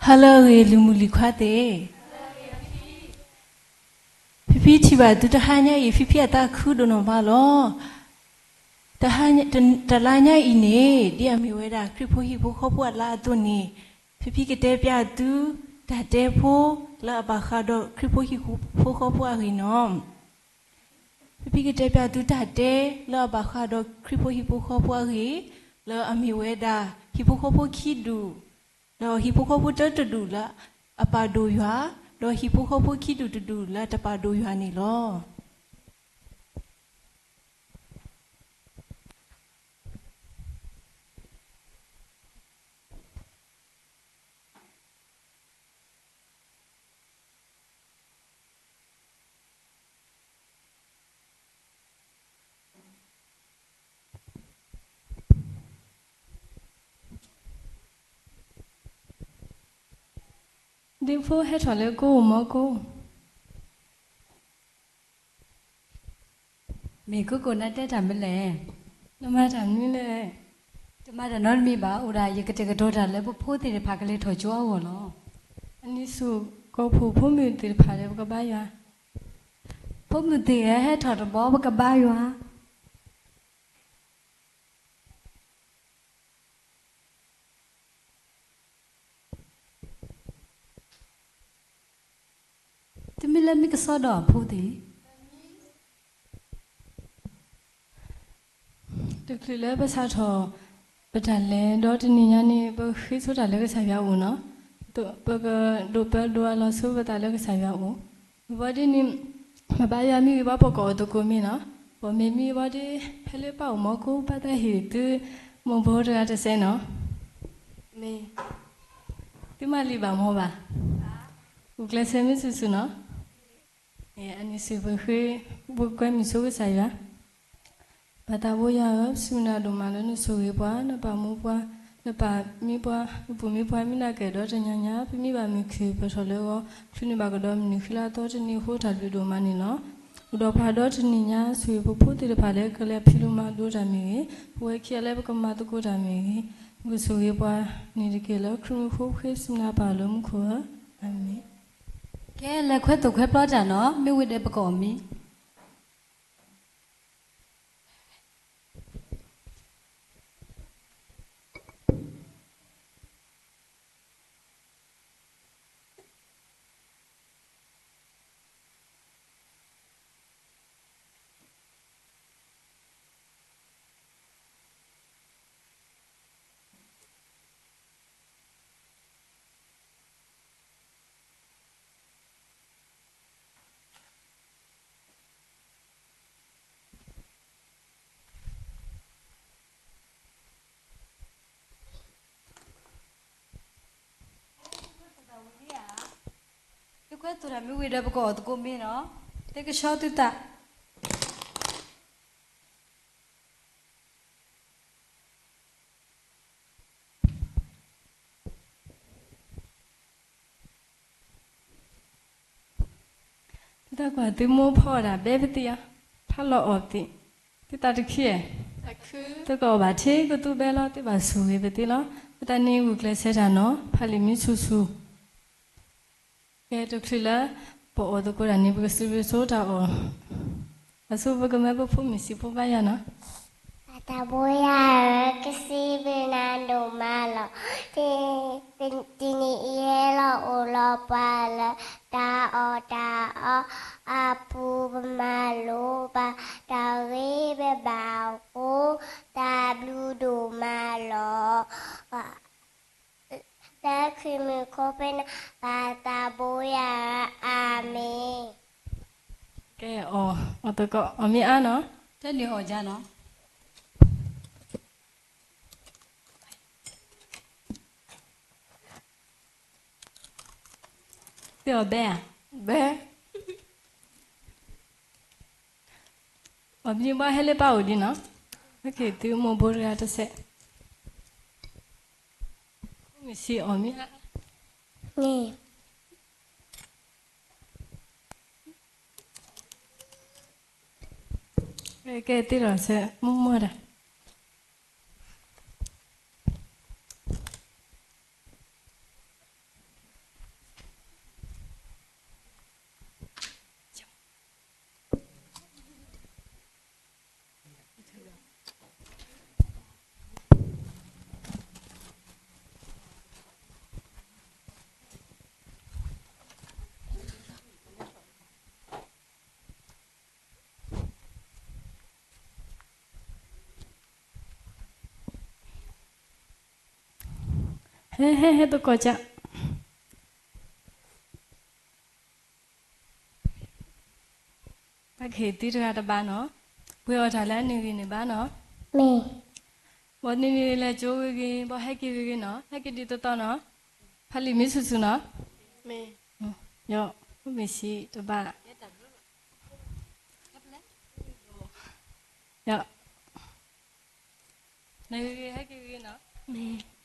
ဟါလၢအဂ့ၤ လုၢ်မုၢ်လုၢ်ခွါသ့ၣ်, ဖံဖံထံၣ်ဘၣ်သုတဟါညါအံၤ ဖံဖံအသးခုဒိၣ်နီၢ်မးလီၤ. တဟါညါ, တ, တလါညါအံၤန့ၣ် ဒ်အမ့ၢ်ဝဲဒၣ်ခရံာ်ဖိဟံၣ်ဖိဃီဖိအလါအသိးန့ၣ်, ဖံဖံကတဲပျးသု တၢ်တဲဖိလၢအဘၣ်ဃးဒီးခရံာ်ဖိဟံၣ်ဖိဃီဖိအဂ့ၢ်နီၤ. ဖံဖံကတဲပျးသုတၢ်တဲလၢအဘၣ်ဃးဒီးခရံာ်ဖိဟံၣ်ဖိဃီဖိအဂ့ၢ်, လၢအမ့ၢ်ဝဲဒၣ် ဟံၣ်ဖိဃီဖိခံဒူၣ်, ဒီးဟံၣ်ဖိဃီဖိတၢတဒူၣ်လၢအပာ်ဒိၣ်ယွၤ, ဒီးဟံၣ်ဖိဃီဖိခံဒူၣ်တဒူၣ်လၢတပာ်ဒိၣ်ယွၤန့ၣ်လီၤ. ဒ့ဖိဟဲထီၣ်လၢကိးမီၤကိး မ့ၢ်ကိးကိးနတဲတၢ်မနုၤလဲၣ်. နမၤတၢ်မနုၤလဲၣ်. တမၤတၢ်နီတမံၤဘၣ်, အိၣ်ဒၣ်ယကတဲာ်ကတီၤတၢ်လၢပဖိသ့ၣ်တဖၣ်ကလဲၤထီၣ်ကၠိအဂီၢ်လီၤ. အနံၤဆူၣ်ကိးဖှိၣ်ဖိမုၣ်သ့ၣ်တဖၣ်လၢပကဘါယွၤ, ဖိမုၣ်သ့ၣ်ဧၢ ဟဲထီၣ်တဘျီ ပကဘါယွၤ. တမ့ၢ်လၢမ့ၢ်ကစီဒီးအဖိသ့ၣ်, တချုးလၢပစးထီၣ်ပတၢ်လဲၤဒီးတနံၤညါန့ၣ် ပဃ့ဆိတၢ်လၢကစၢ်ယွၤအအိၣ်နီၤ, ပကဒိးပၢဒိးအလီၤဆိပသးလၢကစၢ်ယွၤအအိၣ်, ဝံၤဘီဒ်န့ၣ် မ့ၢ်ဘါယွၤမ့ၢ်ဂ့ၤဘၣ် ပကအီၣ်သကိးမ့ၢ်နီၤ, ပမ့ၢ်မံဘီဒ် ဖဲလၢပအိၣ်မီၤကိး ဘၣ်သးဟ့ၣ်သု မိၢ်ဘိတဂၤတစဲးနီၤ, မ့ၢ် သုမၤလံာ်ဘၣ်မီၤဘၣ်, ဂုာ်ကျဲးစၢးမ့ၢ်စုာ်စုာ်နီၤ, အနံၤဆူၣ်ပဃ့ ပကွဲမုာ်ဆိကစၢ်ယွၤ ပၢ်သးဘိယွၤဧၢ, ပစံးမုၢ်လၢ်ဒိၣ်မးလၢနဆိၣ်ဂ့ၤပှၤ, နပာ်မူပှၤ, နပာ်မူပှၤ, နပာ်မူပှၤ မ့ၢ်နၤကဲၣ်ဒီးတညါညါ, ပမ့ၢ်ဘၣ်မုၢ်ခုၣ် ပထီၣ်လၢဂီၤ, ချုးန့ၢ်ဘၣ်ကဒီးမုၢ်နံၤ ဃံလၤသီတနံၤအဃိတၢ်ဘျုးဒိၣ်မးန့ၣ်လီၤ. အိၣ်ဒီးပှၤဒီတနံၤညါ ဆိၣ်ဂ့ၤပဖိသ့ၣ်တဖၣ်လၢကလဲၤဖံးလိမၤဒိးတၢ်မ့ၢ်ဂ့ၤ, ပဝဲခံဂၤလၢပကမၤသကိးတၢ်မ့ၢ်ဂ့ၤ, ပကဆိၣ်ဂ့ၤပှၤန့ၣ်တက့ၢ်လၢ ခရံာ်မုၣ်ဖိဃ့စံးမုၢ်လၢ်ပၢ်လၢမူခိၣ်ဧၢ, အၤမ့ၣ်. ကဲ လဲၤခွဲသိၣ်ခွဲဖျီတၢ်နီၤ, မ့ၢ်ဝံၤဒီးပကအီၣ်မ့ၤ သုကွဲးသိၣ်တၢ်မ့ၢ်ဝံၤဒီး ပကအီၣ်သကိးမ့ၤနီၤ, သုကဆှီသုသး သုသးကွၢ်သုမိၢ်ဖီအီၣ်တၢ်ဘဲပသံၣ်အီၤ, ဖးလီၤအီၣ်သ့ၣ်, သုသးတခုဧါ, သုကအီၣ်ဘၣ်ထဲကသူဘဲလီၤ, သုဘၣ်ဆိၣ်ဂ့ၤပသ့လီၤ. ပသးန့ၣ်ဂုာ်ကျဲးစၢးတၢ်နီၤ, ဖးလံာ်မ့ၢ်ဆူၣ်ဆူၣ် ကဲတချုးလၢ ပအိၣ်သကိးတၢ်န့ၣ် ပကစံးဘျုးဆိတၢ်အီၣ်, အဆိပကမၢပဖိမုၣ်စံးဖိဘါယွၤနီၤ. ပၢ်သးဘိယွၤဧၢ, ကစံးဘျုးနၤဒိၣ်မးလီၤ. တနံၤအံၤဟဲလီၤအိၣ်လီၤပှၤလၢ တၢ်အီၣ်တၢ်အီအပူၤ ပမၤလိဘၣ်တၢ်ဂ့ၤဘၣ်အဃိ တၢ်ဘျုးဒိၣ်မးလီၤ. လၢခရံာ်မုၣ်ခိၣ်ဖဲန့ၣ် ပၢ်သးဘိယွၤဧၢ, အၤမ့ၣ်. ကဲအီၣ်, အီၣ်သကိး အီၣ်မ့ၢ်အါနီၤ, တနံၤအီၣ်ကၢနီၤ, သုအီၣ်ဘဲဧါ, ဘဲ အီၣ်မ့ၢ်ဘၣ်ဟဲလၢပၢ်အိၣ်ဒံးနီၤ, ဟဲက့ၤသုမိၢ်ဘိတဂၤတစဲး, မုၢ်ဆံးအီၣ်မ့ၢ်အါ, ကဲသ့လီၤဆဲး မိၢ်မိၢ်တၢ် ကဲ ဟဲ ဟဲ ဟဲသကိးကၢ်, ပကဟ့ၣ်သုတဂၤတဘါနီၤ, ပှ့ၤအီၣ်တၢ်လၢအနုၤဂ့ၤန့ၣ်ဘၣ်နီၤ, ဘၣ်နုၤနုၤလဲၤကၠိဂ့ၤဂ့ၤ, ဘၣ်ဟဲက့ၤဂ့ၤဂ့ၤနီၤ, ဟဲက့ၤဒ်သိးသိးနီၤ, ဖးလံာ်မ့ၢ်ဆူၣ်ဆူၣ်နီၤ, မ့ၢ်ဆံးတဘါ, နဂ့ၤဂ့ၤ ဟဲက့ၤဂ့ၤနီၤ.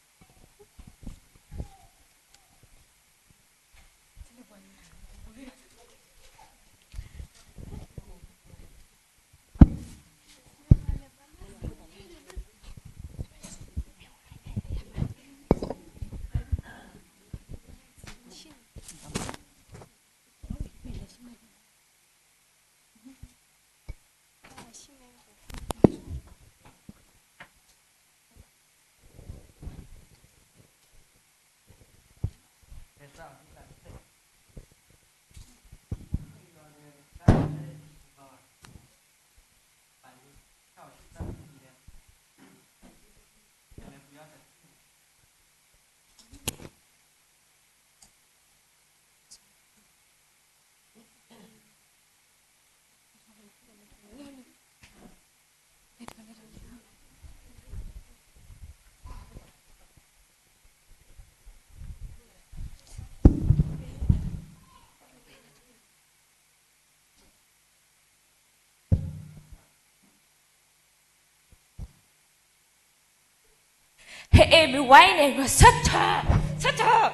ဟဲအ့ၣ် မ့ၢ်ဝါအံၤန့ၣ် ဆၢထၢၣ်, ဆၢထၢၣ်,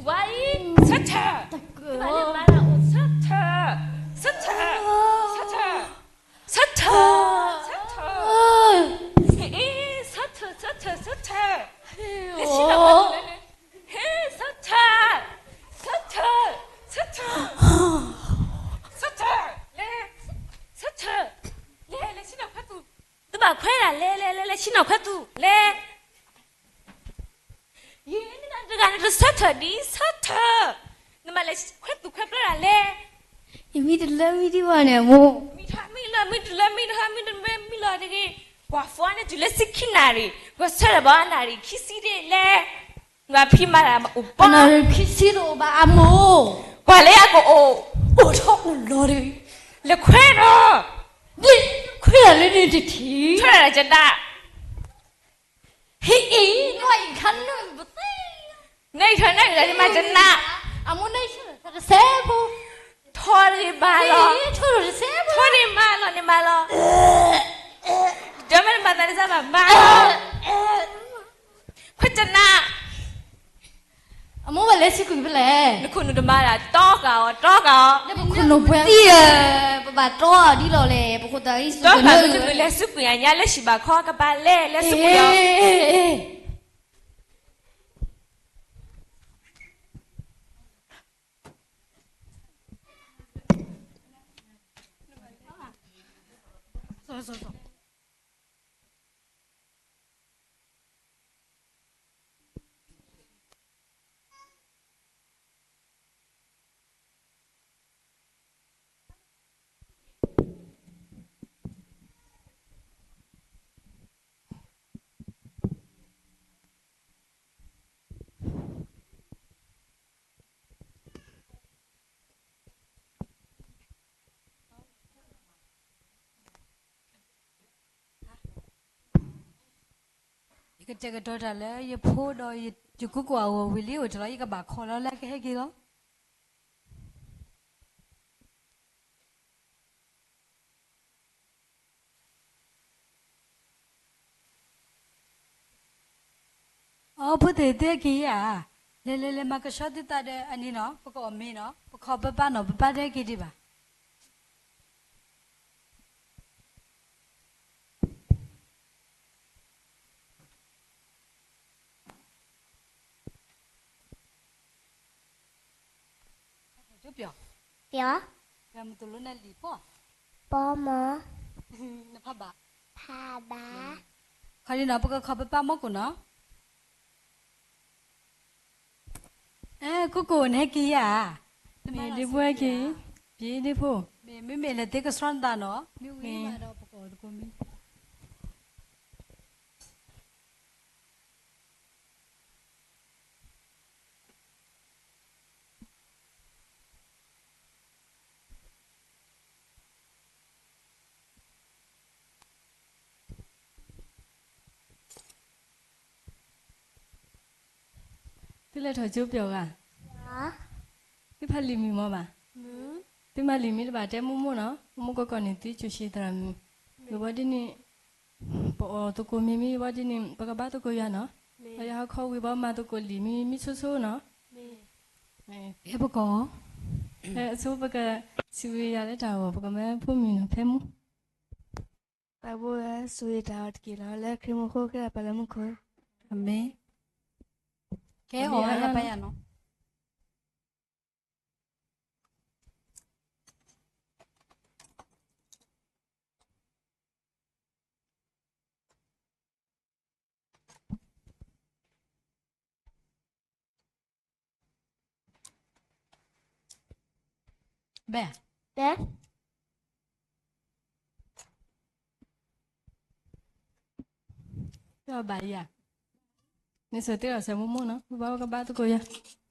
ဝါအံၤ ဆၢထၢၣ်, တၢ်လၢမၤလၢအိၣ် ဆၢထၢၣ်, ဆၢထၢၣ်, ဆၢထၢၣ်, ဆၢထၢၣ်, ဟဲအ့ၣ် ဆၢထၢၣ် ဆၢထၢၣ် ဆၢထၢၣ်, လဲၤဆ့ၣ်နီၤခွဲသူၣ်လဲၤလဲၤ, ဟဲ ဆၢထၢၣ်, ဆၢထၢၣ်, ဆၢထၢၣ်, ဆၢထၢၣ်, လဲၤ, ဆၢထၢၣ်, လဲၤ လဲၤဆ့ၣ်နီၤခွဲသူၣ်, သုဘၣ်ခွဲဒၣ်လဲၤလဲၤလဲၤလဲၤ ဆ့ၣ်နီၤခွဲသူၣ်လဲၤ ယံၤန့ၣ်တဂၤန့ၣ် တဆၢထၢၣ်ဒံး ဆၢထၢၣ်, နမၤလဲၤခွဲသူၣ်ခွဲဖျၢၣ်ဒၣ်လဲၤ, ယမံတလၢမံဒံးဘၣ်န့ၣ် အမိၢ်, မံထီၣ်မံလီၤ မံတလၢမံတဟါ မံတမံလီၤတဂ့ၤ, ပှၤဖီန့ၢ်တုၤလၢဆံခံနၣ်ရံၣ် ပှၤဆၢထၢၣ်ဘၣ်အနၣ်ရံၣ်ခံဆံဒၣ်လဲၤ, နဖံးမၤတၢ်အိၣ်ပှၤ နၣ်ရံၣ်ခံဆံတအိၣ်ဘၣ်အမိၢ်, ပှၤလၢယကအိၣ်, အိၣ်ထီၣ်နလီၤတဂ့ၤ, လဲၤခွဲဒီး, ခွဲဒၣ်လၢန့ၣ်တထံၣ်, ထွဲဒၣ်ကနၣ် ဟ့ၣ်အံၤ နအံၤခါနုာ်ပသ့, နအံၤထီၣ်နအံၤလၢနမၤကနၣ်, အမိၢ်နအံၤဆၢထၢၣ်တစဲးဖိ, ထီၣ်တဂ့ၤမၤလီၤ, ထီၣ်တစဲးဖိ, ထီၣ်န့ၣ်မၤလီၤန့ၣ်မၤလီၤ, ဒီးမ့ၢ်နမၤသးတစဲးဘၣ်မၤလီၤ, ခွဲးကနၣ် အမိၢ်ဘၣ်လဲၤစူးကွံာ်ဖဲလဲၣ်, နခိၣ်နူာ်တမၤဒၣ် တီဃာ်အီၤ တီဃာ်အီၤ, ပခိၣ်နူာ်ပှဲၤအံၤ, ပဘၣ်တီအီၤဒ်လဲၣ်လဲၣ် ပခိၣ်သးအံၤစူးကွံာ်, တီဃာ်မ့ၢ်တမ့ၢ်လဲၤစူးကွံာ်ညါ လဲၤစံးဘၣ်ခီကပၤလဲၣ် လဲၤစူးကွံာ်အီၤ.ယကတဲာ်ကတီၤတၢ်လၢယဖိဒီး ယကူၣ်ကိၢ်အဂီၢ်ဝံၤလံ အိၣ်တ့ၢ်လီၤ ယကဘၣ်ခိးလီၤလၢကဟဲက့ၤလီၤ. အိ ဖိသ့ၣ်သ့ၣ်က့ၤဧါ, လဲၤလဲၤလဲၤ မၤကဆှီသုသးဒီးအန့ၣ်နီၤ ပကအီၣ်မ့ၤနီၤ ပခီၣ်ပပၢ်နီၤ ပပၢ်တဟဲက့ၤဒံးဘၣ်. ပျီၤ, ပျီၤမုၢ်သိၣ်လိနဲၣ်လံာ်ပီၢ်, ပီၢ်မီၢ်, နဖးဘၣ်, ဖးဘၣ်, ခီဒံနီၤ ပကခီၣ်ပပၢ်မီၢ်ကိၣ်နီၤ. အဲ ကူၣ်ကိၢ်နဟဲက့ၤဧါ, မ့ၢ်ဒ့ဖိဟဲက့ၤ, ပျံၤဒ့ဖိ, မ့မ့ၢ်လဲၤသ့ကဆှီနသးနီၤ, မ့ၢ်ဝံၤမးဒီးပကအီၣ်သကိးမ့ၤ. လဲၤထီၣ်ကၠိပျီဂၤ, သုဖးလံာ်မံၤမ့ၢ်ဘၣ်, သုမၤလံာ်မံၤတဘၣ်တဲမိၢ်မိၢ်နီၤ, မိၢ်မိၢ်ကီၢ်ကီၢ်န့ၣ် သုကၠိၣ်ဆံသရၣ်မုၣ်, ဝံၤဘီဒ်န့ၣ် ပအီၣ်သကိးမ့ၤမံၤဘီဒ်န့ၣ် ပကဘါသကိးယၤနီၤ, ပယၤဟီခီဝံၤဘီမၤသကိးလံာ်မံၤ မံဆိဆိနီၤ, ဟဲပကီၢ်, အဆိပကစံးဝံၤယၤလၢတၢ်အီၣ် ပကမၢဖိမုၣ်နီၤ ဖဲမူ ပဘိဝဲစူၤယတၢ်အီၣ်တက့ၢ်လီၤ လၢခရံာ်မူခိၣ်ဃ့ပလၢမူခိၣ်, အမ့ၢ်, ကဲအီၣ်ဝဲဟဲပယၤနီၤ. ဘဲ, ဘဲ, ဘၣ်ယၤ, န့ၣ်စၢၤတ့ၢ်လီၤစၢၤမိၢ်မိၢ်နီၤ ဘၣ်ကဘါသကိးယၤ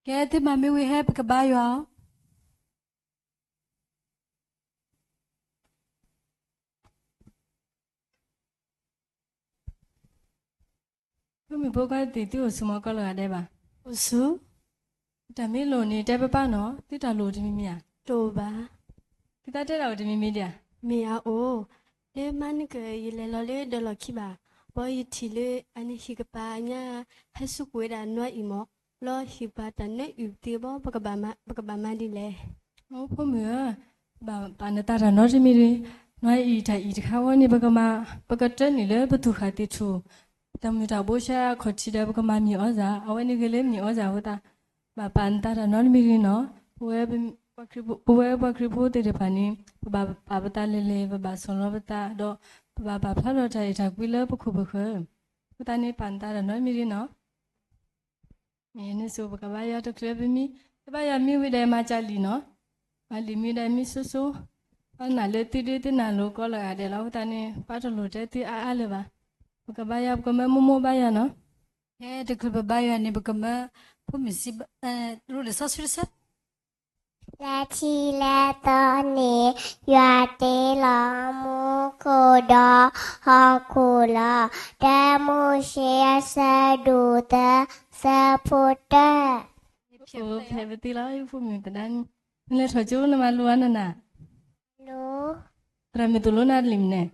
ကဲသုမၤမ့ၢ်ဝံၤဟဲပကဘါယွၤ ဖိမုၣ်ဖိခွါသ့ၣ် သုအိၣ်ဆူၣ်မီၤကီးလၢဂၤဒဲးဘၣ်, အိၣ်ဆူၣ်, တၢ်မ့ၢ်လိၣ်န့ၣ် တဲပၢ်ပၢ်နီၤ သုတၢ်လိၣ်တမံၤမံၤဧါ, တအိၣ်ဘၣ်, သုတၢ်တဲတၢ်အိၣ်တမံၤမံၤဒံးဧါ, မ့ၢ်အအိၣ်, လၢမၤနကၢၢ်ယလဲၤလီၤလၢဒၢးလီၢ်ခံဘၣ်, ဘီယထံၣ်လၢအန့ၣ်ဟံၣ်ကပၤညါ ဟဲဆူကွံာ်ဝဲဒၣ်နွါအံၤမး, လီၤဟံၣ်ပှၤတၢ်နၢအုၣ်သ့ဘီ ပကဘၣ်မၤဒ်လဲၣ်, ဖိမုၣ်ဧၢ, ဘၣ်ပာ်နသးတၢ်နီတမံၤရ့ၣ်, နွါအံၤတၢ်အံၤတခါဝဲန့ၣ် ပကမၤ, ပကတၢနုာ်လၢပသူၣ်ဃာ်သ့ၣ်ထူၣ်, တၢ်မုာ်တၢ်ဘိဆါအခီၣ်ထံးဒီး ပကမၤမံၤအီၣ်စၢ်, အဝဲန့ၣ်ဂ့ၤလၢမံၤအီၣ်စၢ်အဃိသတး, ဘၣ်ပာ်နသးတၢ်နီတမံၤရ့ၣ်နီၤ, ပဝဲ, ပှၤခရံာ်ဖိသ့ၣ်တဖၣ်န့ၣ် ပဘၣ်ပာ်ပသးလဲၤလဲၤ ပဘၣ်ဆီၣ်လီၤပသးဒီး ပဘၣ်ပာ်ဖျါထီၣ်တၢ်အဲၣ်တၢ်ကွံလၢပခိၣ်ပဃၢၤ, အဃိသတးန့ၣ် ပာ်နသးတၢ်နီတမံၤရ့ၣ်နီၤ မ့ၢ်န့ၣ်စိၤပကဘါယွၤတချုးပမံ, တဘါယွၤမံဝံၤဒီးမၤစၢ်လံာ်နီၤ, မၤလံာ်မံဒီးမံဆိဆိ, ပနာ်လၢသုဒ့သုနၢ်လိၤကီးလၢဂၤဒဲးလီၤ, အဃိသတးန့ၣ် ပှၤတလိၣ်တဲသုအါအါလၢၤဘၣ်, ပကဘါယွၤ ပကမၢမိၢ်မိၢ်ဘါယွၤနီၤ, ဟဲတချုးပဘါယွၤန့ၣ် ပကမၢ ဖိမုၣ်စံး, ရိၤလံာ်စီဆှံတဆၢ လၢခံလၢသီန့ၣ် ယွၤတ့လီၤမူခိၣ်ဒီးဟီၣ်ခိၣ်လီၤ. တၢမိၤၡ့ အဆၢဒိၣ်သၢ ဆၢဖိတၢ. ဖဲပသ့လီၤ ယဖိမုၣ်သဒါန့ၣ်, နလဲၤထီၣ်ကၠိနမၤလိအါနနၤ, သရၣ်မုၣ်သိၣ်လိနၤတလံၤမနုၤန့ၣ်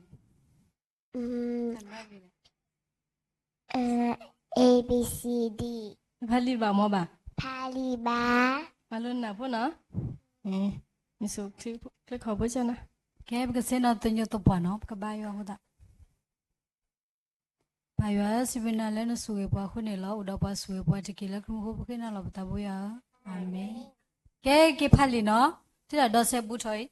A B C D ဖးလံာ်ဘၣ်မ့ၢ်ဘၣ်, ဖးလံာ်ဘၣ်, မၤလိနနၢ်ဖိနီၤ, မ့ၢ်စိာ်ချ့ခီၣ်ဖိကနၤ, ကဲ ပကဆ့ၣ်နီၤသညိၣ်သပှၢ်နီၤ ပကဘါယွၤအဃိသတး, ပၢ်ယွၤဧၢ, စံးဘျုးနၤလၢနဆိၣ်ဂ့ၤပှၤအဃိန့ၣ်လီၤ. အိၣ်ဒီးပှၤဆိၣ်ဂ့ၤပှၤတက့ၢ်လၢခရံာ်မူခိၣ် ပဃ့နၤလီၤပသးဘိယွၤဧၢ, အၤမ့ၣ်. ကဲ က့ၤဖးလံာ်နီၤ, ထံၣ်ဒီးဒီးစဲဘူးထီၣ်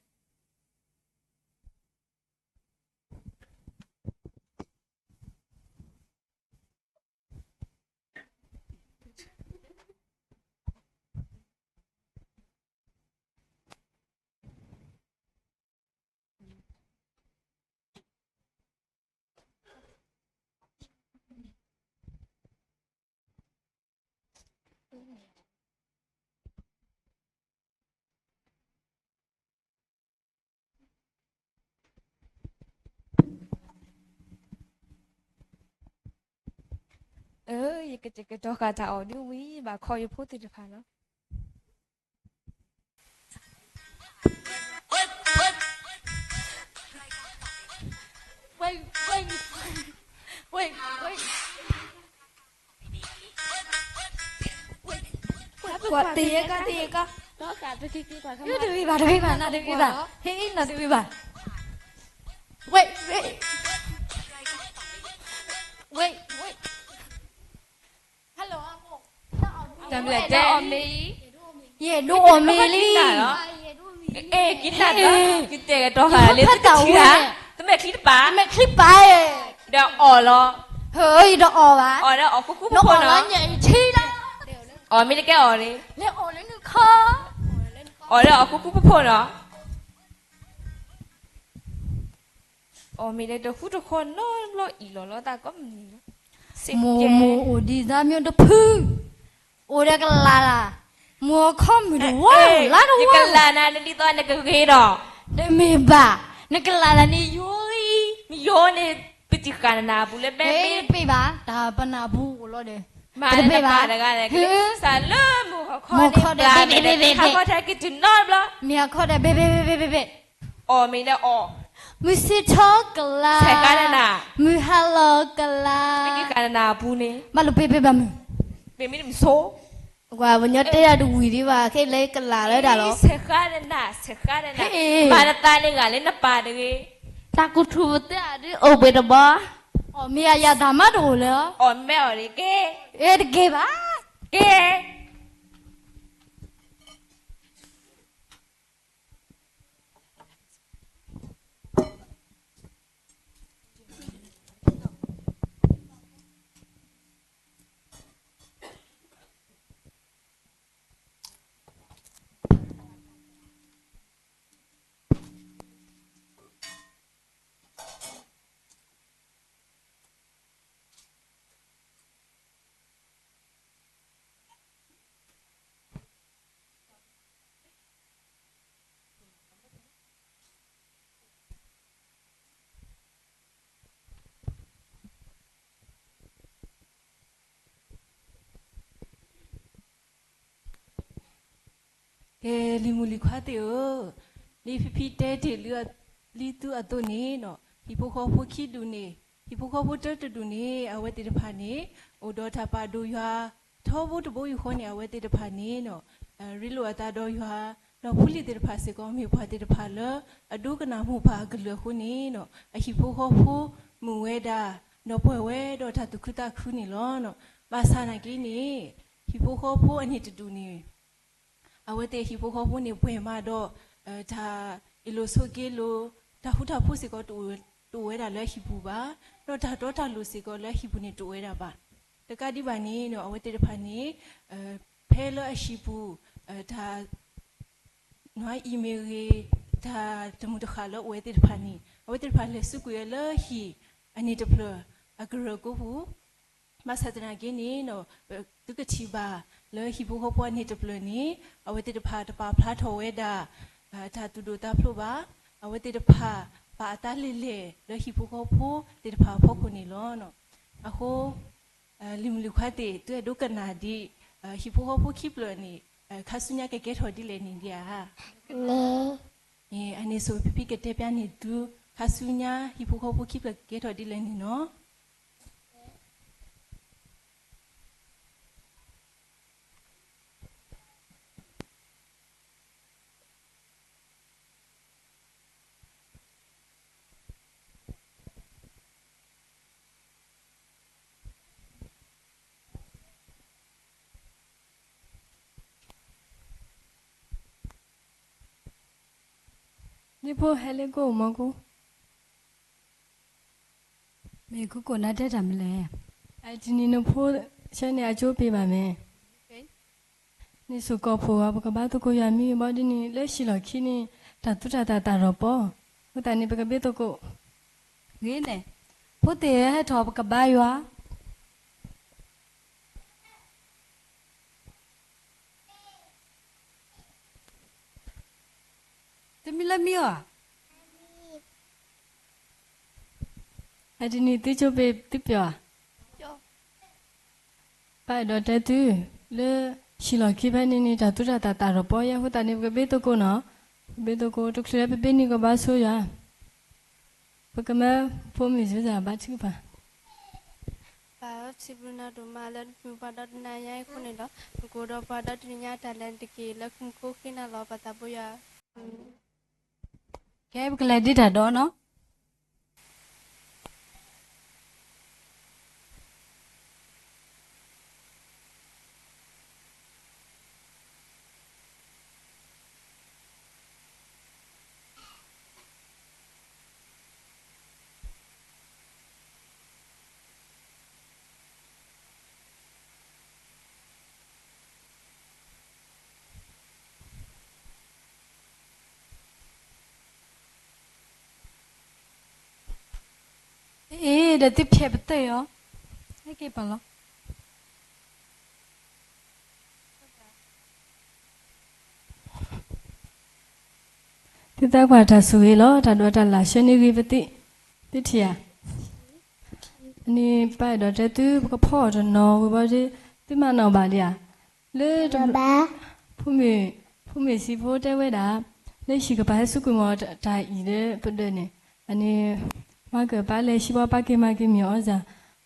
အံၤ အၢ ယကတဲာ်ကတီၤဃာ်တၢ်အီၣ်ဒ်ဝံၤ ဘၣ်ခီယဖိသ့ၣ်တဖၣ်လီၤ. တဂ့ၤကီ တဂ့ၤကီ, တဂ့ၤဘၣ် တဂ့ၤဘၣ် နတဂ့ၤဘၣ်, ဟ့ၣ် နတဂ့ၤဘၣ်, ဝဲ ဝဲ ဝဲ တၢ်မ့ၢ်တဲအီၣ်မ့ၢ်အံၤ, ယအဲၣ်ဒိးအီၣ်မ့ၢ်လံ, အဲ ကံတၢ်ဒီး ကတဲာ်ကတီၤဃာ်လၢ တၢ်ဝဲ တမဲာ်ချံတပၤ, တမဲာ်ချံပၤ, ဒီးအီၣ်လီၤ, ဟၢ ယဒီးအီၣ်ဘၣ်, အီၣ်ဒီးအီၣ်ဃူဃူဖိဖိနီၤ, အီၣ်မ့ၢ်တကဲအီၣ်န့ၣ်, အီၣ်ဒီးအီၣ်ဃူဃူဖိဖိနီၤ. အီၣ်မ့ၢ်ဒီးတဟူတဃီနီတဘျီအံၤလီၤလီၤတၢ်ကိးမုၢ်နံၤလီၤ. မိၢ်မိၢ်အိၣ်ဒံးသးမံတဖု, အိၣ်ဒီးကလၤလၢ်, မိၢ်အခီမုၢ်တဝါလၢတဝါ, နကလၤနၤနဒ်သိးနကဂ့ၤဒီး, တမ့ၢ်ဘၣ်, နကလၤလၢနယိလံ, နယိန့ၣ် ပတံၢ်ဃာ်နနၢ်ပူၤလၢဘဲမ့ၢ်, တပ့ၢ်ဘၣ်, တၢ်ပနၢ်ပူၤအိၣ်လီၤဒီး, တပ့ၢ်ဘၣ်, စၢ်လၢမိၢ်အခီန့ၣ် မိၢ်အခီဒီး ဘဲဘဲဘဲဘဲဘဲ, ခါခီထဲကတုၤနီတဘျီ, မ့ၢ်အခီဒီး ဘဲဘဲဘဲဘဲဘဲဘဲ အီၣ်မ့ၢ်ဒီးအီၣ်, မုၢ်ဆ့ၣ်ထီၣ်ကလၤ, ဆဲးဃါနနၢ်, မုၢ်ဟါလီၤကလၤ, မ့ၢ်တံၢ်ဃာ်နနၢ်အပူၤန့ၣ်, ဘၣ်လူၤပ့ၢ်ပ့ၢ်ဘၣ်မုၢ်, ပမ့ၢ်တမုၢ်ဆိ, ပှၤပညီတဲတၢ်တဝံၤဒံးဘၣ် ခဲလၢကလၤလၢဒၣ်လီၤ, ဆဲးဃါနနၢ် ဆဲးဃါနနၢ်, မၤနသးန့ၣ်ဂ့ၤလၢနပၢ်တဂ့ၤ, တၢ်ကူၣ်ထူပသ့အဒုးအိၣ်ဘှံးတဘီ, အီၣ်မ့ၢ်အယၤသးမးတအိၣ်လၢၤ, အီၣ်မ့ၢ်အီၣ်န့ၣ်က့ၤ, အဲတက့ၤဘၣ်, က့ၤ ကဲ လံၤမုၣ်လံၤခွါသ့ၣ်ဧၢ, ဒ်ဖံဖံတဲတ့ၢ်လံသုအသိးန့ၣ်နီၤ, ဟံၣ်ဖိဃီဖိခံဒူၣ်န့ၣ်, ဟံၣ်ဖိဃီဖိတၢတဒူၣ်န့ၣ် အဝဲသ့ၣ်တဖၣ်န့ၣ် အိၣ်ဒီးတၢ်ပာ်ဒိၣ်ယွၤ ထီဘိတဘိယူၢ်ဃီန့ၣ် အဝဲသ့ၣ်တဖၣ်န့ၣ်နီၤ, ရ့လိာ်အသးဒီးယွၤ, ဒီးဖိလံၤသ့ၣ်တဖၣ်စ့ၢ်ကီး မ့ၢ်ပှၤသ့ၣ်တဖၣ်လၢအဒိကနၣ်မိၢ်ပၢ်အကလုၢ်အဃိန့ၣ်နီၤ, အဟံၣ်ဖိဃီဖိမုာ်ဝဲဒၣ်, ဒီးပှဲၤဝဲဒီးတၢ်သူၣ်ခုသးခုန့ၣ်လီၤ. ဘၣ်ဆၣ်နာ်က့န့ၣ်, ဟံၣ်ဖိဃီဖိအန့ၣ်တဒူၣ်န့ၣ် အဝဲသ့ၣ်ဟံၣ်ဖိဃီဖိန့ၣ်ပှဲၤမးဒီး, တၢ်အ့ၣ်လိာ်ဆိးက့လိာ်, တၢ်ဃူတၢ်ဖိးစ့ၢ်ကီးတအိၣ်ဝဲဒၣ်လၢအဟံၣ်ပူၤဘၣ်, ဒီးတၢ်တီတၢ်လိၤစ့ၢ်ကီးလၢအဟံၣ်ပူၤန့ၣ်တအိၣ်ဝဲဒၣ်ဘၣ်. တကးဒံးဘၣ်န့ၣ်နီၤ အဝဲသ့ၣ်တဖၣ်န့ၣ်, ဖဲလၢအဟံၣ်ပူၤ, တၢ် နွံအံၤမ့ၢ်ဂ့ၤ, တၢ်တမုာ်တဃၣ်လၢအအိၣ်ဝဲသ့ၣ်တဖၣ်န့ၣ် အဝဲသ့ၣ်တဖၣ်လဲၤစူးကွံာ်ဝဲလၢဟံၣ်အန့ၣ်တဖျၢၣ်အကရၢၢ်ကိးပူၤ, ဘၣ်ဆၣ်သနာ်က့န့ၣ်, သုကထံၣ်ဘၣ်လၢဟံၣ်ဖိဃီဖိအန့ၣ်တဖျၢၣ်န့ၣ် အဝဲသ့ၣ်တဖၣ်တပာ်ဖျါထီၣ်ဝဲဒၣ် တၢ်သူၣ်ဒိၣ်သးဖျိးဘၣ်, အဝဲသ့ၣ်တဖၣ်ပာ်အသးလဲၢ်လဲၢ်လၢဟံၣ်ဖိဃီဖိသ့ၣ်တဖၣ်အဖီခိၣ်န့ၣ်လီၤ. အဃိ လံၤမုၣ်လံၤခွါသ့ၣ် သုအဲၣ်ဒိးကနၣ်ဒံး ဟံၣ်ဖိဃီဖိခံဖျၢၣ်န့ၣ် ခါဆူညါကကဲထီၣ်ဒ်လဲၣ်န့ၣ်ဒံးဧါ. အန့ၣ်ဆိၣ်ဖံဖံကတဲပျါန့ၢ်သု ခါဆူညါဟံၣ်ဖိဃီဖိခံဖျၢၣ်ကကဲထီၣ်ဒ်လဲၣ်န့ၣ်နီၤ. ဒ်ဖိဟဲလၢကိၣ်မီၢ်ကိၣ်, မ့ၢ်ခိခိၣ်နါတဲတၢ်မနုၤလဲၣ်. အတနံၤနဖိဆၢန့ၣ်အကၠိပ့ၤဘၣ်မ့ၢ်, န့ၣ်စ့ၢ်ကီးဖိဂီၤ ပကဘါသကိးယွၤမံဘီဒ်န့ၣ် လၢဟံၣ်လီၢ်ခံန့ၣ် တၢ်သူၣ်တၢ်သၣ်သးရီၣ်ပီ, အဃိသတးန့ၣ် ပကဘါသကိး, ဂ့ၤန့ၣ်, ဖိသ့ၣ်ဟဲထီၣ်ပကဘါယွၤ တမံၤလၢမံၤဧါ. အတနံၤသုကၠိပ့ၤသုပျီၤဧါ. ပအဲၣ်ဒိးတဲသု, လၢဟံၣ်လီၢ်ခံဖဲန့ၣ်န့ၣ် တၢ်သူၣ်တၢ်သၣ်သးရီၣ်ပီယဲ အဃိသတးန့ၣ် ပကဘါသကိးနီၤ, ပကဘါသကိးတချုးလၢပဘါန့ၢ်ကဘါဆိယွၤ, ပကမၢဖိမုၣ်စူၤစၢ်ဘါထုကဖၣ် ပၢ်စံးဘျုးနၤဒိၣ်မးလၢနမ့ၢ်ပှၤဒီတနၤညါအံၤအဃိန့ၣ်ဒီး နကအိၣ်ဒီးပှၤဒီတနၤညါတၢ်လဲၤတက့ၢ်လၢမူခိၣ်ဃ့နၤလီၤပသးဘိယွၤ. ကဲ ပကလဲၤဒ့တၢ်ဒီးနီၤ. ဒီးသုဖဲးပသၢၣ်အီၤ, ဟဲက့ၤပာ်လီၤ. သုသးကွၢ်တၢ်ဆိၣ်ဂ့ၤလီၤ, တၢ်ဒိးတၢ်လၢ်ဆှၢန့ၢ်ဂ့ၤပသ့ၣ်, သုထံၣ်ဧါ. န့ၣ်ပၢ်အဲၣ်ဒိးတဲသု ပကဖီအီၤတနီၤဝံၤဘၣ်ဒီး, သုမၤနီၣ်ဘၣ်ဒံးဧါ. လၢ ဖိမ့ၢ်စံးဖိတဲဝဲဒၣ်, လၢဟံၣ်ကပၤဟဲစူးကွံာ်မီၤတၢ်အံၤလၢပဒၢးန့ၣ်, အန့ၣ် မၤကပာ်လၢဟံၣ်ဘီပာ်က့ၤမၤက့ၤမ့ၢ်အီၣ်စၢ်,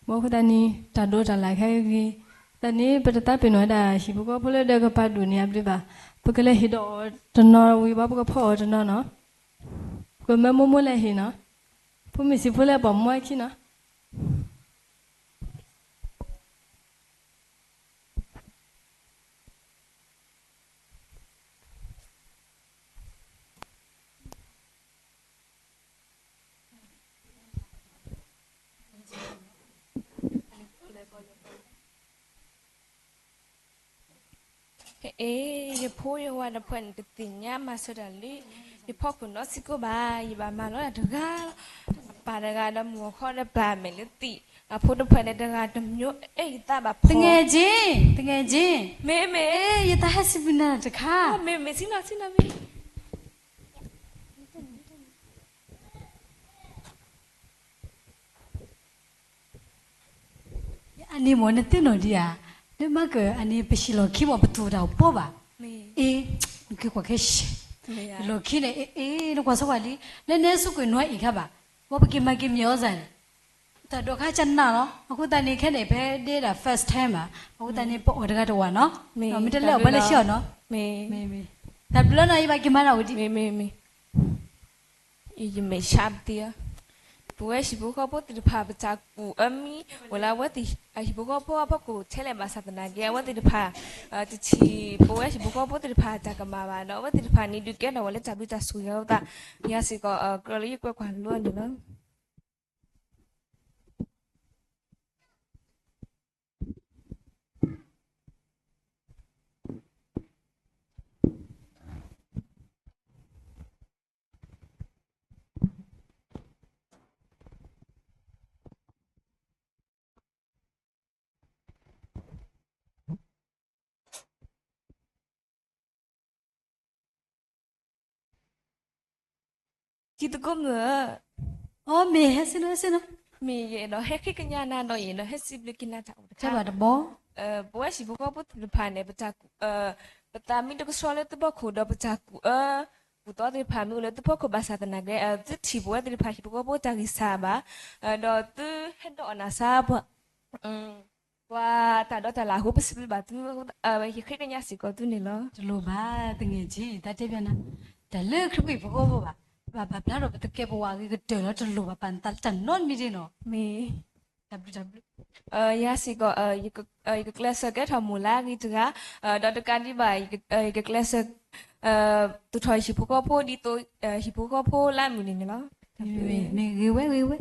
ဘၣ်အဃိသတးန့ၣ် တၢ်ဒိးတၢ်လၢ်ခဲအံၤဂ့ၤ, သတးန့ၣ် ပတသးပ့ၤနီၣ်ဝဲဒၣ်ဟံၣ်ဖိဃီဖိလၢဒၢးကပၤဒိၣ်န့ၣ်အဘျုးဘၣ်, ပကလဲၤဟ့ၣ်ဒီးအီၤတနီၤဝံၤဘၣ် ပကဖီအီၤတနီၤနီၤ, ပကမၢမိၢ်မိၢ်လဲၤဟ့ၣ်နီၤ, ဖိမ့ၢ်စံးဖိလဲၤပိာ်မိၢ်အခံနီၤ. အ့ ယဖိယဝၤတဖၣ်န့ၣ် တသ့ၣ်ညါမၤစၢၤတၢ်လံ, ယဖီခိၣ်နီတစဲးဖိဘၣ်, ယဘၣ်မၤလီၤတၢ်တဂၤ, အပၢ်တဂၤဒီးမုၢ်ဂီၤခီဒီးပၢ်မဲာ်လၢသံ, အဖိတဖၣ်န့ၣ်တဂၤတမံၤ, အဲၣ်ယသးဘၣ်ဖီ, တဂၤက့, တဂၤက့, မ့ၢ်မ့ၢ်, ယသးဟဲစံးဘျုးနၤတခါ, မ့ၢ်မ့ၢ်, ဆ့ၣ်နီၤဆ့ၣ်နီၤမ့ၢ် အန့ၣ်မ့ၢ်နသ့ၣ်နီၣ်ဒံးဧါ, လၢမၤကၢၢ်အန့ၣ် ပဟံၣ်လီၢ်ခံမ့ၢ်ပသူၣ်တၢ်အိၣ်ဖှိၣ်ဘၣ်, အ့, နကကွၢ်ခဲဆ့, လီၢ်ခံန့ၣ် အ့ နကွၢ်ဆိကွၢ်လံ, လၢနဲစူးကွံာ်နွံအံၤခါဘၣ်, ဝဲပက့ၤမၤက့ၤမ့ၢ်အီၣ်စၢ်န့ၣ်, တၢ်ဒိးခါကနၣ်လီၤ, အဃိသတးန့ၣ် ခဲန့ၣ် ဖဲဒ့ဒၣ် first time ဘၣ်, အဃိသတးန့ၣ် ပအီၣ်တဂၤတဝာ်နီၤ, မ့ၢ်တလဲၤအီၣ်ဘၣ်လၢဆံအီၤနီၤ, မ့ၢ်, တၢ်ဘျုးလီၤနီၤ, ယဘၣ်က့ၤမၤတၢ်ဝံၤဒံး, မ့ၢ်မ့ၢ်မ့ၢ် ယမဲာ်ဆှးပသံဧါ, ပဝဲဟံၣ်ဖိဃီဖိသ့ၣ်တဖၣ် ပတၢ်ကူၣ်အၢမံ, ဝဲလၢအဝဲသ့ၣ်ဟံၣ်ဖိဃီဖိအဖီခိၣ်ထဲလဲၣ်ဘၣ်ဆၣ်သနာ်က့ အဝဲသ့ၣ်တဖၣ် တထံၣ်ပဝဲဟံၣ်ဖိဃီဖိသ့ၣ်တဖၣ်တၢ်ကမၣ်ဘၣ်ဒီး အဝဲသ့ၣ်တဖၣ်န့ၣ်ဒုးကဲထီၣ်ဝဲလၢတၢ်ဘျုးတၢ်ဆိၣ်ဂ့ၤအဃိသတး, ယၤစ့ၢ်ကီး ကြၢးလၢယကွဲးကွၢ်လိအီၤန့ၣ်လီၤ. တံၤသကိးမုၣ်ဧၢ, အိ မ့ၢ်ဟဲစံးလီၤ, ဟဲစံးလီၤ, မ့ၢ်ယအဲၣ်ဒိးဟဲဃ့ကညးနၤဒီး ယအဲၣ်ဒိးဟဲစံးဘျုးက့ၤနၤတၢ်အိၣ်တခါ, ပဝဲဟံၣ်ဖိဃီဖိသ့ၣ်တဖၣ်န့ၣ် ပတၢ်ကူၣ်, ပသးမံတကဆှီလၢသုဖီခိၣ်ဒီး ပတၢ်ကူၣ်အၢကူၣ်သီသ့ၣ်တဖၣ်မ့ၢ်အိၣ်လၢသုဖီခိၣ်ဘၣ်ဆၣ်သနာ်က့ သုထံၣ်ပဝဲသ့ၣ်တဖၣ်ဟံၣ်ဖိဃီဖိတၢ်ဂံၢ်စၢ်ဘၣ်, ဒီးသုဟဲဒီးအီၣ်နၢ်ဆါ ပှၤတၢ်ဒိးတၢ်လၢ်အဃိ ပစံးဘျုးဘၣ်သု, ယဃ့ကညးစ့ၢ်ကီးသုန့ၣ်လီၤ. တလိၣ်ဘၣ်တဂ့ၤက့, တၢ်တဲဘၣ်နၤ, တၢ်လၢခရံာ်ဖိဟံၣ်ဖိဃီဖိဘၣ်, ဘၣ်ဘၣ်ဖျါထီၣ်ပသကဲးပဝးဂ့ၤကတၢၢ်လီၤ, တလိၣ်ဘၣ်ပာ်နသးတၢ်နီတမံၤဒ်နီၤ, မ့ၢ်, တၢ်ဘျုးတၢ်ဘျုး, ယၤစ့ၢ်ကီး ယကကျဲးစၢးကဲထီၣ်မိၢ်လၢအဂ့ၤတဂၤ, ဒီးတကးဒံးဘၣ် ယကကျဲးစၢး သူၣ်ထီၣ်ဟံၣ်ဖိဃီဖိဒ်သိး ဟံၣ်ဖိဃီဖိလၢအမုၢ်နံၤန့ၣ်လီၤ. မ့ၢ်ဂ့ၤဝဲဂ့ၤဝဲ.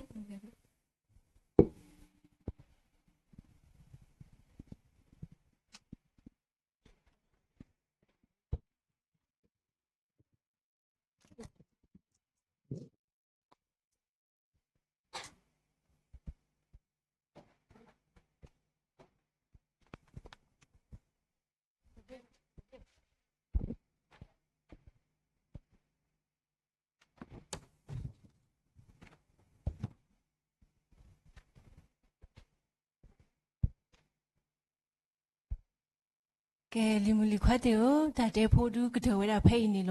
ကဲ လံၤမုၣ်လံၤခွါသ့ၣ်ဧၢ, တၢ်တဲဖိဒုးကတၢၢ်ဝဲဒၣ်ဖဲအံၤန့ၣ်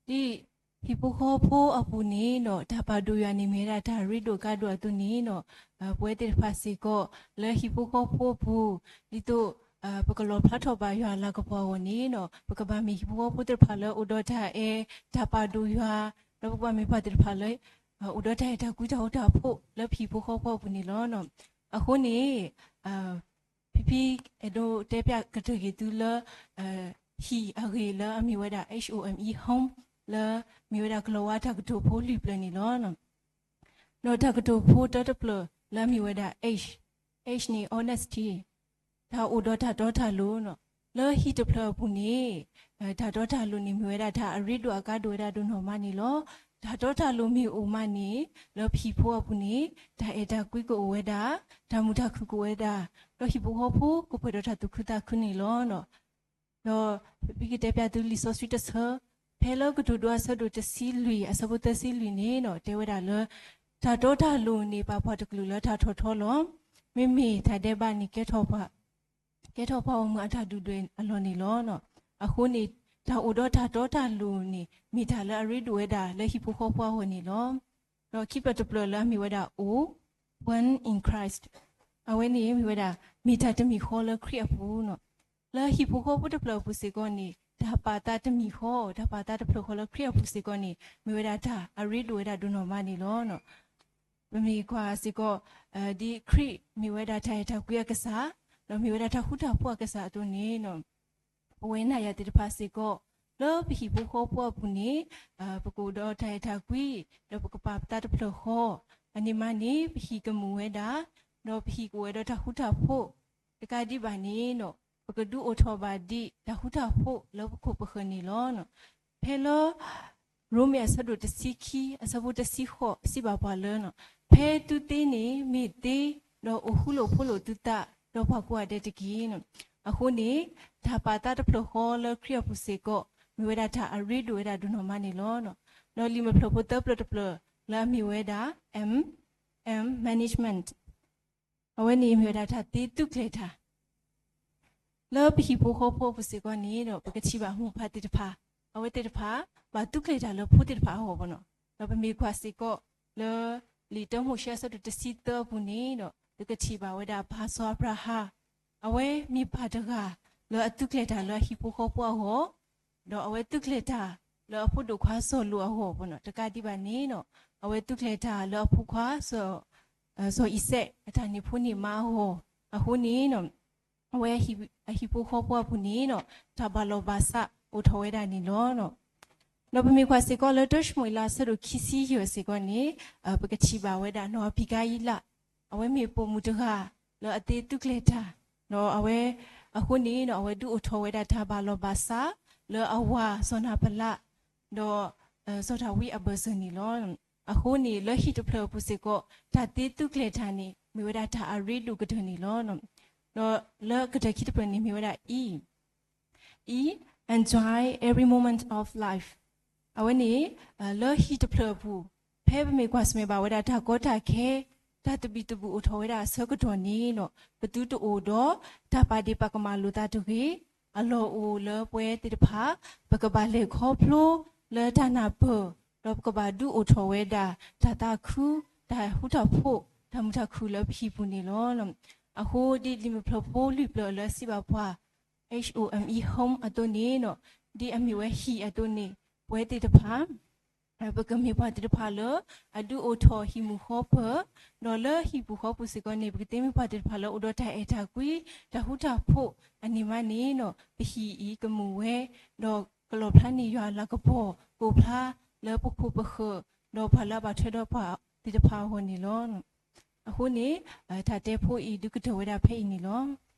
လီၤ. ဒ်ဟံၣ်ဖိဃီဖိအပူၤန့ၣ်ဒီး တၢ်ပာ်ဒိၣ်ယွၤန့ၣ်မ့ၢ်ဝဲဒၣ်တၢ်ရ့ဒိၣ်ကါဒိၣ်အသိးန့ၣ်ဒီး ပဝဲသ့ၣ်တဖၣ်စ့ၢ်ကီး လၢဟံၣ်ဖိဃီဖိအပူၤ ဒ်သိး ပကလီၣ်ဖျါထီၣ်ဘၣ်ယွၤအလၤကပီၤအဂီၢ်န့ၣ်ဒီး ပကဘၣ်မ့ၢ်ဟံၣ်ဖိဃီဖိသ့ၣ်တဖၣ်လၢအိၣ်ဒီးတၢ်အဲၣ်တၢ်ပာ်ဒိၣ်ယွၤ, ဒီးပကဘၣ်မ့ၢ်ပှၤသ့ၣ်တဖၣ်လၢ အိၣ်ဒီးတၢ်အဲၣ်တၢ်ကွံတၢ်ဃူတၢ်ဖိးလၢဟံၣ်ဖိဃီဖိအပူၤန့ၣ်လီၤ. အဃိန့ၣ် ဖံဖံအဲၣ်ဒိးတဲဖျါကတၢၢ်က့ၤသုလၢ ဟံၣ်အဂ့ၢ်လၢအမ့ၢ်ဝဲဒၣ် H O M E home လၢမ့ၢ်ဝဲဒၣ်ကလီၤဝါတၢ်ကတိၤဖိလွံၢ်ဖျၢၣ်န့ၣ်လီၤ. ဒီးတၢ်ကတိၤဖိတၢတဖျၢၣ်လၢအမ့ၢ်ဝဲဒၣ် H, H န့ၣ် honesty, တၢ်အိၣ်ဒီးတၢ်တီတၢ်လိၤ, လၢဟံၣ်တဖျၢၣ်အပူၤန့ၣ် တၢ်တီတၢ်လိၤန့ၣ်မ့ၢ်ဝဲဒၣ်တၢ်အရ့ဒိၣ်အကါဒိၣ်ဝဲဒၣ်ဒိၣ်နီၢ်မးန့ၣ်လီၤ. တၢ်တီတၢ်လိၤမ့ၢ်အိၣ်မးန့ၣ် လၢပဟံၣ်ဖိအပူၤန့ၣ် တၢ်အဲၣ်တၢ်ကွံကအိၣ်ဝဲဒၣ်, တၢ်မုာ်တၢ်ခုၣ်ကအိၣ်ဝဲဒၣ်, ဒီးဟံၣ်ဖိဃီဖိကပှဲၤဒီးတၢ်သူၣ်ခုသးခုန့ၣ်လီၤ. ဒီးပကတဲပၠးသုလံာ်စီဆှံတဆၢ, ဖဲလၢကတိၤဒိအဆၢဒိၣ်တဆံလွံၢ် အဆၢဖိသၢဆံလွံၢ်န့ၣ် တဲဝဲဒၣ်လၢ တၢ်တီတၢ်လိၤန့ၣ်ပာ်ပှၤတကလုာ်လၢတၢ်ထီၣ်ထီလီၤ. မ့မ့ၢ်တၢ်ဒဲးဘးန့ၣ် ကဲထီၣ်ပှၤအိၣ်မူအတၢ်ဒုၣ်ဒွဲၣ်အလီၢ်န့ၣ်လီၤ. အဃိန့ၣ် တၢ်အိၣ်ဒီးတၢ်တီတၢ်လိၤန့ၣ် မ့ၢ်တၢ်လၢအရ့ဒိၣ်ဝဲဒၣ်လၢဟံၣ်ဖိဃီဖိအဂီၢ်န့ၣ်လီၤ. ဒီးခံဖျၢၣ်တဖျၢၣ်လၢအမ့ၢ်ဝဲဒၣ် O, one in Christ, အဝဲန့ၣ်မ့ၢ်ဝဲဒၣ် မ့ၢ်တၢ်တမံၤဃီလၢခရံာ်အပူၤ. လၢဟံၣ်ဖိဃီဖိတဖျၢၣ်အပူၤစ့ၢ်ကီးန့ၣ် တၢ်ပာ်သးတမံၤဃီ, တၢ်ပာ်သးတဖျၢၣ်ဃီလၢခရံာ်အပူၤစ့ၢ်ကီးန့ၣ် မ့ၢ်ဝဲဒၣ်တၢ်အရ့ဒိၣ်ဝဲဒၣ်ဒိၣ်နီၢ်မးန့ၣ်လီၤ. ပမ့ၢ်ကွၢ်စ့ၢ်ကီး ဒ်ခရံာ်မ့ၢ်ဝဲဒၣ်တၢ်အဲၣ်တၢ်ကွံအကစၢ်, ဒီးမ့ၢ်ဝဲဒၣ်တၢ်ဃူတၢ်ဖိးအကစၢ်အသိးန့ၣ် ပဝဲနၤယၤသ့ၣ်တဖၣ်စ့ၢ်ကီး လၢပဟံၣ်ဖိဃီဖိအပူၤန့ၣ် ပကအိၣ်ဒီးတၢ်အဲၣ်တၢ်ကွံ, ဒီးပကပာ်ပသးတဖျၢၣ်ဃီ, အန့ၣ်မးန့ၣ် ပဟံၣ်ကမုာ်ဝဲဒၣ်, ဒီးပဟံၣ်ကအိၣ်ဝဲဒီးတၢ်ဃူတၢ်ဖိး, တကးဒံးဘၣ်န့ၣ် ပကဒုးအိၣ်ထီၣ်ဘၣ်ဒံးတၢ်ဃူတၢ်ဖိးလၢပခိၣ်ပဃၢၤန့ၣ်လီၤ. ဖဲလၢ ရိမ့ၤအဆၢဒိၣ်တဆံခံ အဆၢဖိတဆံဃိး စံးဘၣ်ပှၤလၢ ဖဲသုသ့န့ၣ်မ့ၢ်သ့ ဒီးအိၣ်ဃူလိာ်ဖိးလိာ်သုသး ဒီးပှၤကိးဂၤဒဲးတက့ၢ်. အဃိန့ၣ် တၢ်ပာ်သးတဖျၢၣ်ဃီလၢခရံာ်အပူၤစ့ၢ်ကီး မ့ၢ်ဝဲဒၣ်တၢ်အရ့ဒိၣ်ဝဲဒၣ်ဒိၣ်နီၢ်မးန့ၣ်လီၤ. ဒီးလံာ်မုၢ်ဖျၢၣ်ဖိသၢဖျၢၣ်တဖျၢၣ်လၢအမ့ၢ်ဝဲဒၣ် M, M management, အဝဲန့ၣ်မ့ၢ်ဝဲဒၣ်တၢ်သ့သူၣ်ကျဲၤတၢ် လၢပဟံၣ်ဖိဃီဖိအပူၤစ့ၢ်ကီးန့ၣ်ဒီး ပကထံၣ်ဘၣ်မိၢ်ပၢ်သ့ၣ်တဖၣ် အဝဲသ့ၣ်တဖၣ် ဘၣ်သူၣ်ကျဲၤတၢ်လၢဖိသ့ၣ်တဖၣ်အဂီၢ်ဘၣ်နီၤ. ဒီးပမ့ၢ်ကွၢ်စ့ၢ်ကီးလၢ လံာ်တၢမိၤၡ့အဆၢဒိၣ်တဆံသၢအပူၤန့ၣ်ဒီး ပကထံၣ်ဘၣ်ဝဲဒၣ်ပၢ်စီၤအၤဘြၤဟၣ် အဝဲမ့ၢ်ပၢ်တဂၤလၢအသူၣ်ကျဲၤတၢ်လၢအဟံၣ်ဖိဃီဖိအဂီၢ် ဒီးအဝဲသူၣ်ကျဲၤတၢ်လၢအဖိဒိၣ်ခွါစီၤလိာ်အဂီၢ်ဘၣ်နီၤ. တကးဒံးဘၣ်န့ၣ်ဒီး အဝဲသူၣ်ကျဲၤတၢ်လၢအဖိခွါ စီၤအံၤစဲး အတၢ်န့ၢ်ဖိန့ၢ်မါအဂီၢ်, အဃိန့ၣ် အဝဲအဟံၣ်ဖိဃီဖိအပူၤန့ၣ်ဒီး တၢ်ဘၣ်လီၢ်ဘၣ်စးအိၣ်ထီၣ်ဝဲဒၣ်န့ၣ်လီၤ. ဒီးပမ့ၢ်ကွၢ်စ့ၢ်ကီးလၢတၢၡမူၤအ့လးအဆၢဒိၣ်ခံဆံယဲၢ်စ့ၢ်ကီးန့ၣ် ပကထံၣ်ဘၣ်ဝဲဒၣ်နီၢ်အဘံကၤအံလး အဝဲမ့ၢ်ပိာ်မုၣ်တဂၤလၢအသ့သူၣ်ကျဲၤတၢ်, ဒီးအဝဲ အဃိန့ၣ်ဒီး အဝဲဒုးအိၣ်ထီၣ်ဝဲဒၣ်တၢ်ဘၣ်လီၢ်ဘၣ်စး လၢအဝၤစီၤနၤဘလး ဒီး စီၤဒၤဝံးအဘၢၣ်စၢၤန့ၣ်လီၤ. အဃိန့ၣ် လၢဟံၣ်တဖျၢၣ်အပူၤစ့ၢ်ကီး တၢ်သ့သူၣ်ကျဲၤတၢ်န့ၣ် မ့ၢ်ဝဲဒၣ်တၢ်အရ့ဒိၣ်ကတၢၢ်န့ၣ်လီၤ. ဒီးလၢကတၢၢ်ခံတဖျၢၣ်န့ၣ် မ့ၢ်ဝဲဒၣ် E, E, enjoy every moment of life. အဝဲန့ၣ် လၢဟံၣ်တဖျၢၣ်အပူၤ ဖဲပမ့ၢ်ကွၢ်ဆၢၣ်မဲာ်ဘၣ်ဝဲဒၣ်တၢ်ကီတၢ်ခဲ တၢ်သဘံၣ်သဘုၣ်အိၣ်ထီၣ်ဝဲဒၣ်အဆၢကတီၢ်န့ၣ်ဒီး ပသုတအိၣ်ဒီးတၢ်ပာ်ဒ့ၣ်ပာ်ကမၣ်လိာ်သးတဂ့ၤ. အလီၢ်အိၣ်လၢပဝဲသ့ၣ်တဖၣ် ပကဘၣ်လဲၤခီဖျိလၢတၢ်နၢ်ပၢၢ် ဒီးပကဘၣ်ဒုးအိၣ်ထီၣ်ဝဲဒၣ် တၢ်သးခု တၢ်ဃူတၢ်ဖိး တၢ်မုာ်တၢ်ခုၣ်လၢပဟံၣ်ပူၤန့ၣ်လီၤ. အဃိဒ်လံာ်မုၢ်ဖျၢၣ်ဖိလွံၢ်ဖျၢၣ်လၢစံးဘၣ်ပှၤ H O M E, home အသိးန့ၣ်ဒီး ဒ်အမ့ၢ်ဝဲဟံၣ်အသိးန့ၣ် ပဝဲသ့ၣ်တဖၣ် ပကမ့ၢ်ပှၤသ့ၣ်တဖၣ်လၢ အဒုးအိၣ်ထီၣ်ဟံၣ်မုၢ်ဃီပၢၢ်, ဒီးလၢဟံၣ်ပူၤဃီပူၤစ့ၢ်ကီးန့ၣ် ပကသ့မ့ၢ်ပှၤသ့ၣ်တဖၣ်လၢအိၣ်ဒီးတၢ်အဲၣ်တၢ်ကွံ တၢ်ဃူတၢ်ဖိး အန့ၣ်မးန့ၣ်ဒီး ပဟံၣ်အံၤကမုာ်ဝဲ ဒီးကလီၣ်ဖျါန့ၢ်ယွၤလၤကပီၤ ကိးဖျါလၢပခိၣ်ပဃၢၤ ဒီးပှၤလၢအဘၣ်ထွဲဒီးပှၤသ့ၣ်တဖၣ်အဂီၢ်န့ၣ်လီၤ. အဃိန့ၣ် တၢ်တဲဖိအံၤဒုးကတၢၢ်ဝဲဒၣ်ဖဲအံၤန့ၣ်လီၤ.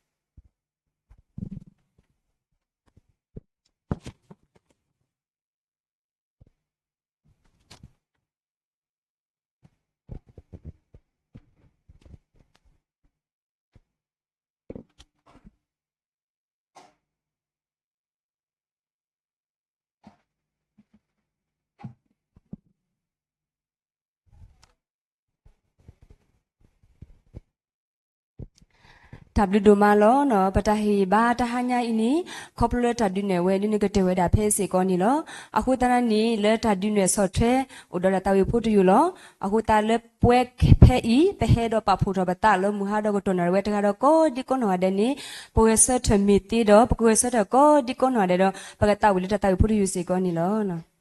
တၢ်ဘျုးဒိၣ်မးလီၤ. ပတၢ်ဟ့ၣ်ဘါတဟါညါအံၤန့ၣ် ခီဖျိလၢတၢ်ဒုးနဲၣ်ဝဲဒ်န့ၣ်ကတၢၢ်ဝဲဒၣ်ဖဲစ့ၢ်ကီးန့ၣ်လီၤ. အဃိသတးန့ၣ် လၢတၢ်ဒုးနဲၣ်ဆီၣ်ထွဲ အိၣ်ဒီးဒၣ်သးဝံၣ်ဖိတယုၢ်လီၤ. အဃိသတးလၢပဝဲဖဲအံၤ ပဟဲဒီးပာ်ဖှိၣ်ထီၣ်ပသးလၢမုၢ်ဟါဒီးကတီၢ်နၣ်ရံၣ်ဝဲတဂၤဒီးကိးဒံကိးနီၢ်ဂၤဒဲးန့ၣ် ပဂဲၤဆၢထၢၣ်မ့ၢ်သ့ဒီး ပကဂဲၤဆၢထၢၣ်ကိးဒံကိးနီၢ်ဂၤဒဲးဒီး ပကသးဝံၣ်လၢတၢ်သးဝံၣ်ဖိတယုၢ်စ့ၢ်ကီးန့ၣ်လီၤ.